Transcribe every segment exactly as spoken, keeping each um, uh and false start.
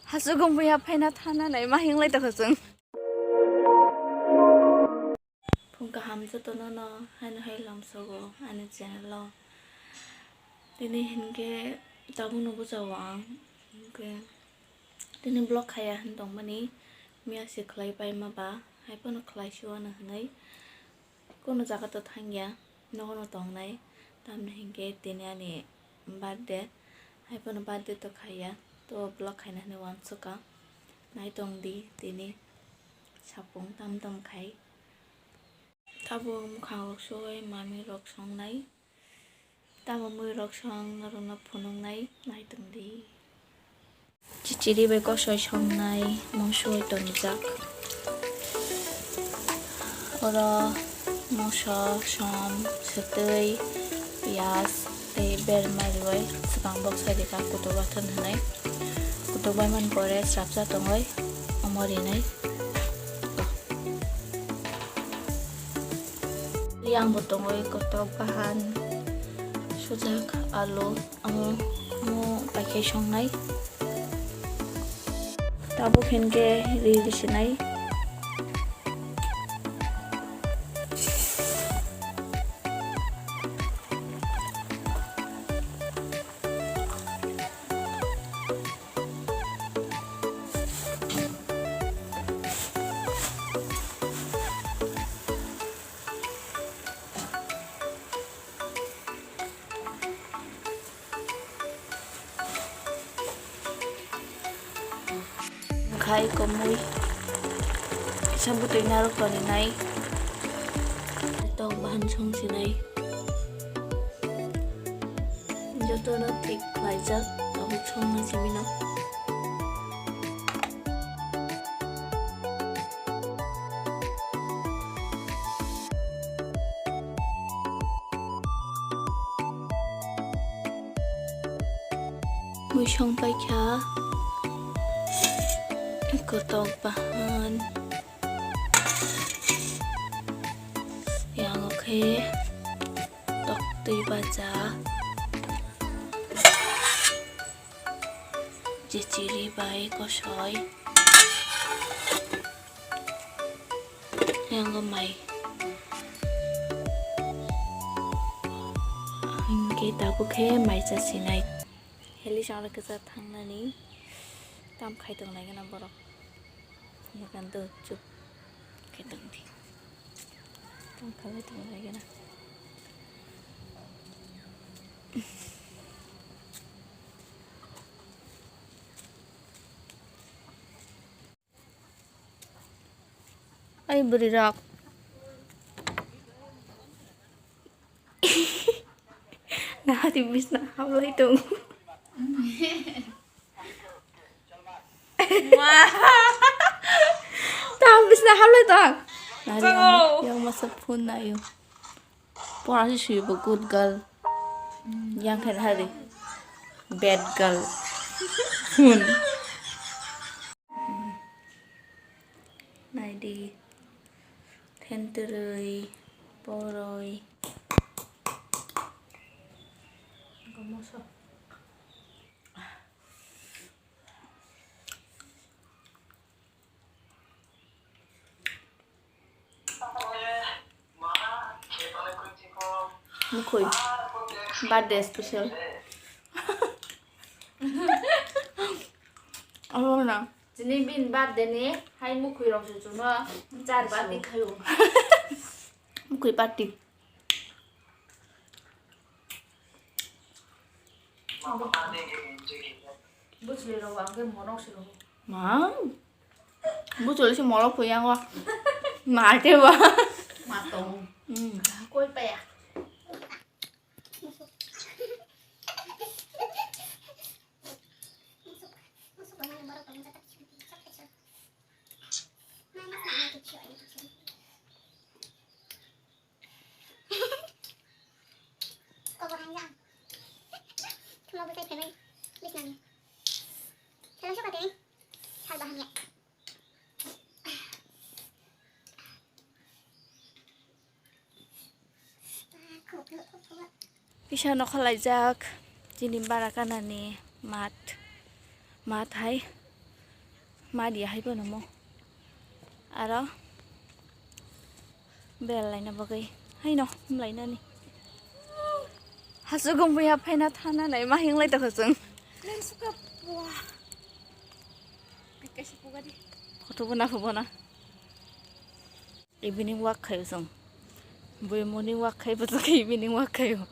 Hachugum buya phaina thana nai ma hinglai tokha chwng. Phung kaham jotono no haino hai lamsogo ani channel o. Tini hinkhe tabukno bujao ang, hinkhe tini vlog khaiya hin tongmani, miya se khlai paima ba, hai phano khlai si wano hinwi. Kunu jaga to thangya, nogono tongnai, tamni hinkhe tini ani birthday, hai phano birthday to khaiya, to vlog khaina hinwi wansukha, naitongdi tini sapung tam tam khai. Tabuk mwkhang rok sui mami rok songnai. Tamo mui rok song norokno phunuknai naitongdi. Chichiri bai kosoi songnai mosoi tonjak. Oro moso, som, swtwi, piyaj tei berma riwi swkang bok sai rikha kutuk bathon hinwi. Kutuk bai mani pore srapsa tongwi omo rinai. Yang bo tongwi kotok bahan, sujak, alu, amo, amo paikhe songnai. Tabuk hinkhe ri risinai. Khai komui kisa bwtwi narwk toninai, tok bahan songsinai. Jotono thik khlaijak, tabuk songma simi no. Mui song paikha kotok bahan. Yang khe toktwi bacha. Chichiri bai kosoi. Yang mai. Hingke tabuk khe mai chasinai. Heli chwla kwchak thangnani tam khai tongnai gana borok. Yakan do chup khai tongdi. Tam khalai tongnai gana. Ai bwrwi rok. Nahati bisna hablai tong. Tam bisna hablai tong. Nari yang masa phone na yo. Pora si sui bo good girl. Yang khen hari bad girl. Phone. Naidi. Thentwrwi, poroi. Mukhui. Birthday special. Abo na. Chini bin birthday ni hai mukhui rok se chwngno char party khaio. Mukhui party. Bwchwlwi rok ang khe monok se rw. Ma. Bwchwlwi se molok phuyango. Ma te ba. Ma tong. Hmm. Koi paya. Kisa nokha laijak chini bara kanani mat, mat hai Madi hai bono mo. Aro bel laina bagwi. Haino, lainani. Hasugum buya phaina thana nai, ma hinglai tokho chwng. Lens ka pua. Kaisa puga di. Photo bona, photo bona. Evening walk khayo chwng. Bui morning walk khai, bwswk khe evening walk khayo.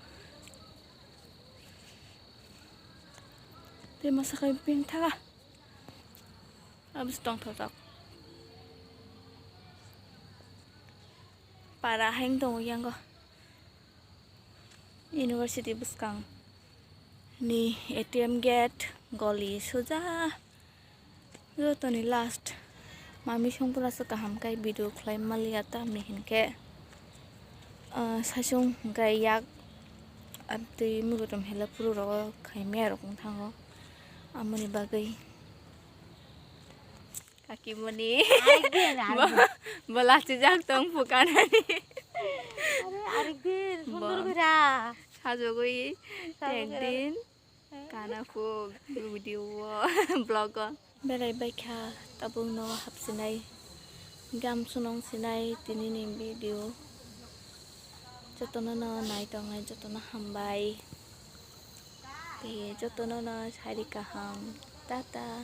Tei masa khai pink thaga. Abis tongthok tok. Para haing tongo yango. University bwskang ni A T M gate goli suja. Jotoni last mami songpura se kaham kai video khlai maliya tamni hinkhe, ah, saichung hwnkhe yak amtwi mugutum hela phuru rogo khaimya rok wng thango. Amoni bagwi kakimoni Arekdin, bo, arekdin. Bo lachijak tong phukanani. Are, arekdin, sundor Bo. Gora. Sajagwi Sajagwi. Ekdin. Kana phuk video o, vlog o. Berai baikha tabuk no hapsinai, gam sunong sinai tini ni video. Jotono no nai tongnai jotono hambai. Tei jotono no sari kaham. Tata.